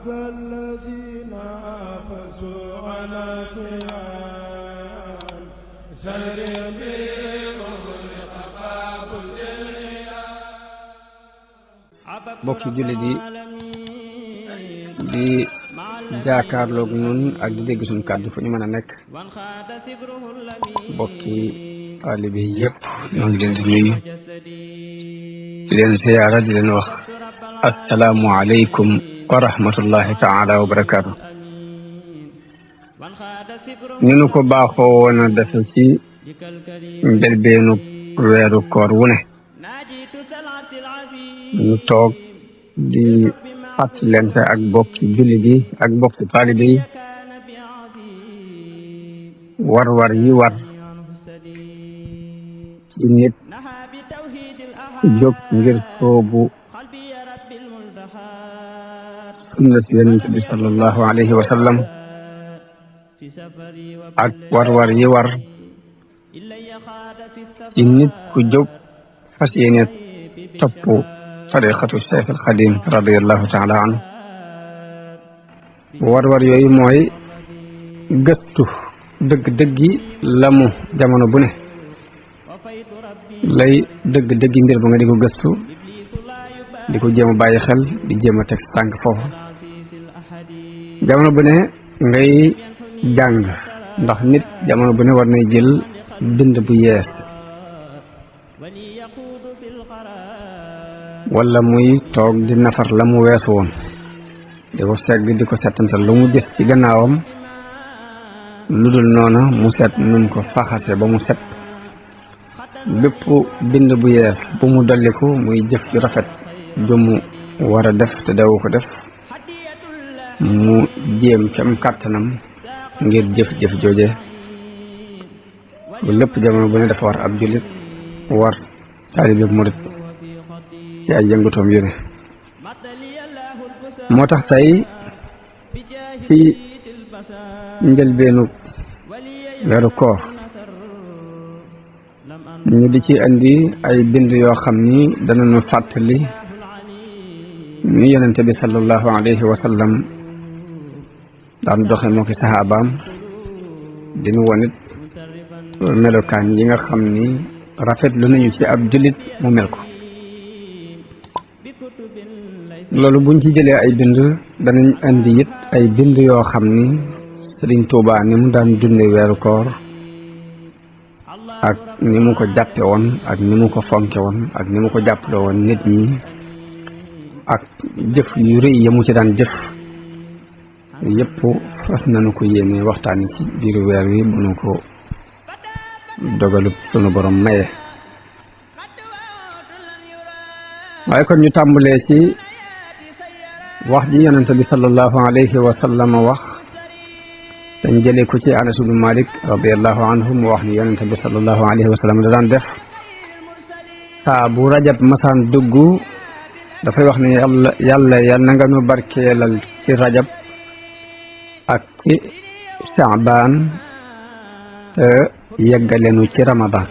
الذين أفسوا على سيان سرهم bokki jullit yi di jaakaarloog nun ak di dégg suñu kàddu fu ñu mën a nekk bokki taalibe yépp ñoo ngi leen di nuyu di leen siyaara di leen wax assalaamu aleykum wa rahmatullahi taala wa barakaatu ñu nu ko baaxoo woon a defe ci njëlbeenu weeru koor wu ne ñu toog di fàttalente ak bokki jullit yi ak bokki taalibe yi war yi war ci nit jóg ngir soobu sunna si yonent bi sallallahu alayhi wa sallam ak war yi war ci nit ku jóg fas yéene topp tariqatu Cheikh al Xadim radiallahu taala anhu war yooyu mooy gëstu dëgg-dëggi lamu jamono bu ne lay dëgg-dëggi mbir ba nga di ko gëstu di ko jéem a bàyyi xel di jéem a teg tànk foofu jamono bu ne ngay jàng ndax nit jamono bu ne war nay jël bind bu yees wala muy toog di nafar la mu weesu woon di ko segg di ko settantal lu mu gis ci gannaawam lu dul noona mu set nun ko faxase ba mu set bépp bind bu yees bu mu dolliku muy jëf ju rafet ju mu war a def te dawu ko def mu jéem kem kàttanam ngir jëf jooje bu lépp jamono bu ne dafa war ab jullit war taalibe murit ci ay yëngutoom yu ne moo tax tey ci njëlbeenu weeru koor ñu di ci andi ay bind yoo xam ni danañu fàttali ñu yonente bi sallallahu alayhi wa sallam daan doxe moo ki saxaabaam dinu wonit melokaan yi nga xam ni rafetlu nañu ci ab jullit mu mel ko loolu buñ ci jëlee ay bind danañ andi it ay bind yoo xam ni Sëriñ Tuubaa ni mu daan dunde weeru koor ak ni mu ko jàppe woon ak ni mu ko fonke woon ak ni mu ko jàppale woon nit ñi ak jëf yu rëy ya mu ci daan jëf yépp fas nañu ko yéene waxtaani ci biir weer wi bu nu ko dogalub sunu borom maye waaye kon ñu tàmbalee ci wax ji yonente bi sallallahu alayhi wa sallam wax dañ jëlee ko ci Anas ibn Malik radiallahu anhu mu wax ni yonente bi sallallahu alayhi wa sallam da daan def saa bu rajab masaan dugg dafay wax ne yàlla na nga nu barkeelal ci rajab ak ci Sha'ban te yeggaleenu ci Ramadan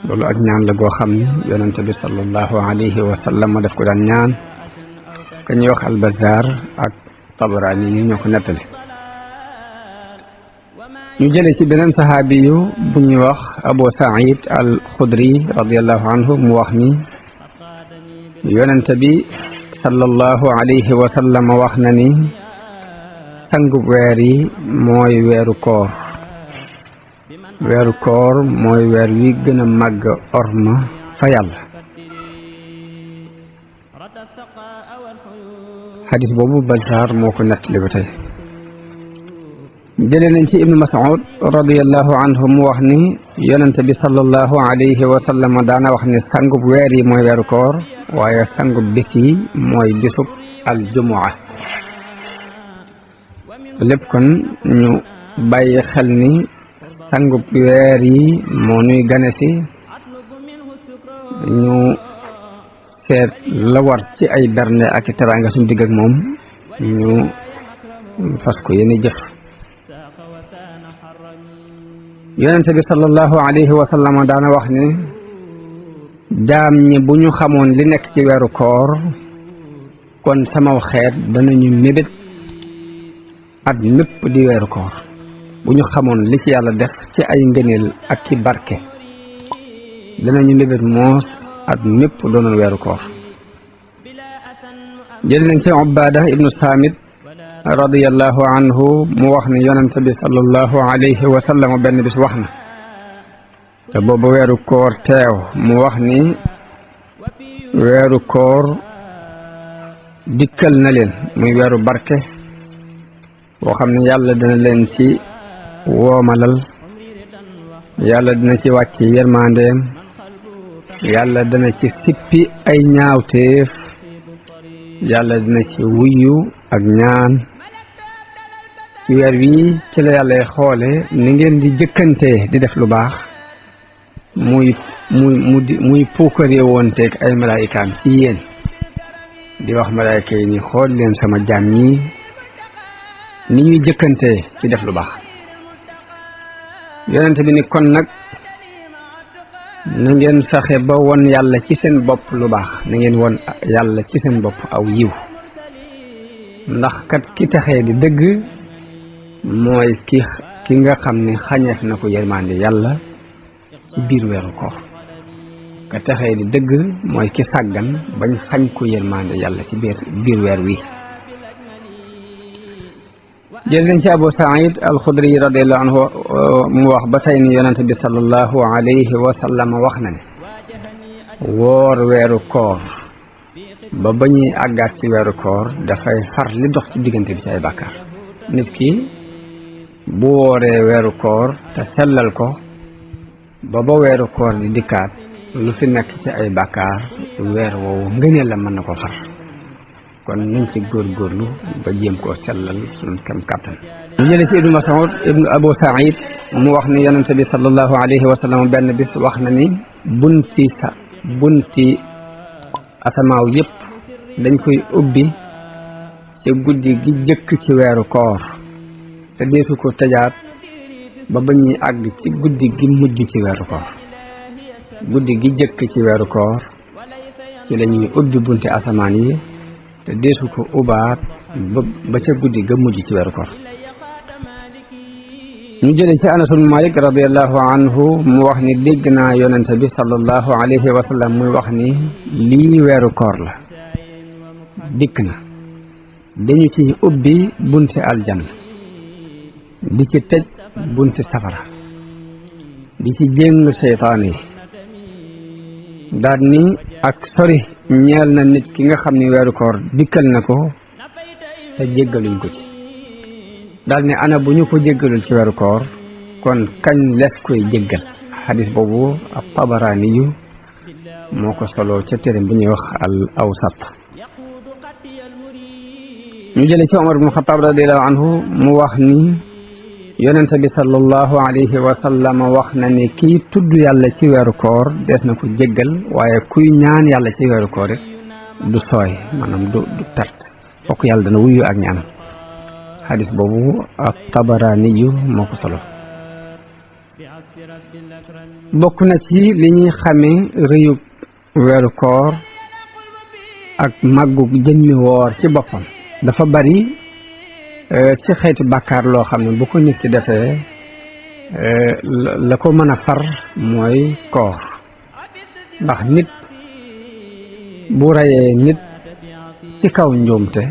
loolu ak ñaan la goo xam ni yonente bi sallallahu alayhi wa sallam daf ko daan ñaan ka ñuy wax Al-Bazzar ak Tabarani yi ñoo ko nettali ñu jëlee ci beneen saxaabi yu bu ñuy wax Abu Sa'id al-Khudri radiallahu anhu mu wax ni yonente bi sallallahu alayhi wa sallam wax na ni sangub weer yi mooy weeru koor mooy weer wi gën a màgg orma fa yàlla xadis boobu Bazzar moo ko nettali ba tey jëlee nañ ci Ibnu Mas'ud radiyallahu anhu mu wax ni yonente bi sallallahu alayhi wa sallam daana wax ni sangub weer yi mooy weeru koor waaye sangub bis yi mooy bisub aljumua lépp kon ñu bàyyi xel ni sangub weer yi moo nuy gane si ñu seet la war ci ay bernde ak teraanga suñu digg ak moom ñu fas ko yéene jëf yonente bi sallallahu alayhi wa sallam daana wax ni jaam ñi bu ñu xamoon li nekk ci weeru koor kon sama xeet danañu mébét at mépp di weeru koor bu ñu xamoon li ci yàlla def ci ay ngëneel ak ci barke danañu mébét moos at mépp doonoon weeru koor jël nañ ci Ubaada ibnu Saamit radiyallahu anhu mu wax ne yonente bi sallallahu alayhi wa sallam benn bis wax na te boobu weeru koor teew mu wax ni weeru koor dikkal na leen muy weeru barke boo xam ne yàlla dina leen ci woomalal yàlla dina ci wàcc yërmandeem yàlla dina ci sippi ay ñaawteef yàlla dina ci wuyu ak ñaan ci weer wi ci la yàlla xoole ni ngeen di jëkkantee di def lu baax muy puukaree woon teeg ay malaayikaam ci yéen di wax malaayika yi ni xool leen sama jaam ñi ni ñuy jëkkantee ci def lu baax yonente bi ni kon nag na ngeen fexe ba won yàlla ci seen bopp lu baax na ngeen won yàlla ci seen bopp aw yiw ndax kat ki taxee di dëgg mooy ki nga xam ne xañeef na ko yërmande yàlla ci biir weeru koor ka taxee di dëgg mooy ki sàggan bañ xañ ko yërmande yàlla ci biir weer wi jël nañ ci Abu Saïd al-Xudri radiyallahu anhu mu wax ba tey ni yonente bi sallallahu alayhi wa sallam wax na ne woor weeru koor ba ñuy àggaat ci weeru koor dafay far li dox ci diggante bi ci ay bàkkaar nit ki bu wooree weeru koor te sellal ko ba weeru koor di dikkaat lu fi nekk ci ay bàkkaar weer woowu ngëneel la mën na ko far kon nañ ci góorgóorlu ba jéem koo sellal suñu kam kàttan ñu jële ci ibnu Mas'ud ibnu Abu Saïd mu wax ni yonente bi sallallahu alayhi wa sallam benn bis wax na ni bunti asamaaw yépp dañ koy ubbi ci guddi gi jëkk ci weeru koor te deesu ko tëjaat ba ñuy àgg ci guddi gi mujj ci weeru koor guddi gi jëkk ci weeru koor ci la ñuy ubbi bunti asamaan yi te deesu ko ubaat ba ca guddi ga mujj ci weeru koor ñu jële ci Anas ibn Malik radiyallahu anhu mu wax ni dégg naa yonente bi sallallahu alayhi wa sallam muy wax ni lii weeru koor la dikk na dañu ci ubbi bunti aljanna di ci tëj bunti safara di ci jéng seytaan yi daal ni ak sori ñeel na nit ki nga xam ni weeru koor dikkal na ko te jéggaluñ ko ci daal ni ana bu ñu ko jéggalul ci weeru koor kon kañ les koy jéggal xadis boobu ak Tabaraani yu moo ko solo ca téere bu ñuy wax al awsat ñu jële ci Omar ibn Xattaab radiyallahu anhu mu wax ni yonente bi sallallahu alayhi wa sallam wax na ni kii tudd yàlla ci weeru koor des na ko jéggal waaye kuy ñaan yàlla ci weeru koor it du sooy maanaam du perte fokk yàlla dana wuyu ak ñaanam xadis boobu ak Tabaraani yu moo ko solo bokk na ci li ñuy xamee rëyug weeru koor ak màggug jëmmi woor ci boppam dafa bari ci xeeti bàkkaar loo xam ne bu ko nit ki defee la ko mën a far mooy koor ndax nit bu reyee nit ci kaw njuumte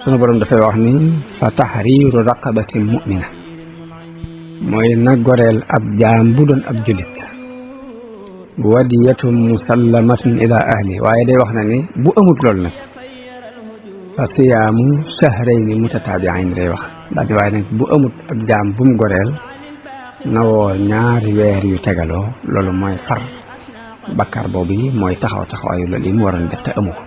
sunu borom dafay wax ni fa tahriiru raqabatin mu'mina mooy na goreel ab jaam bu doon ab julit wadiyatun musallamatun ila ahli waaye day wax na ni bu amut loolu nag fa siyaamu shahrayni mutataabi'ayn lay wax daal di waaye nag bu amut ab jaam bu mu goreel na woor ñaari weer yu tegaloo loolu mooy far bakkaar boobu yi mooy taxawaayu loolu yi mu waroon def te amu ko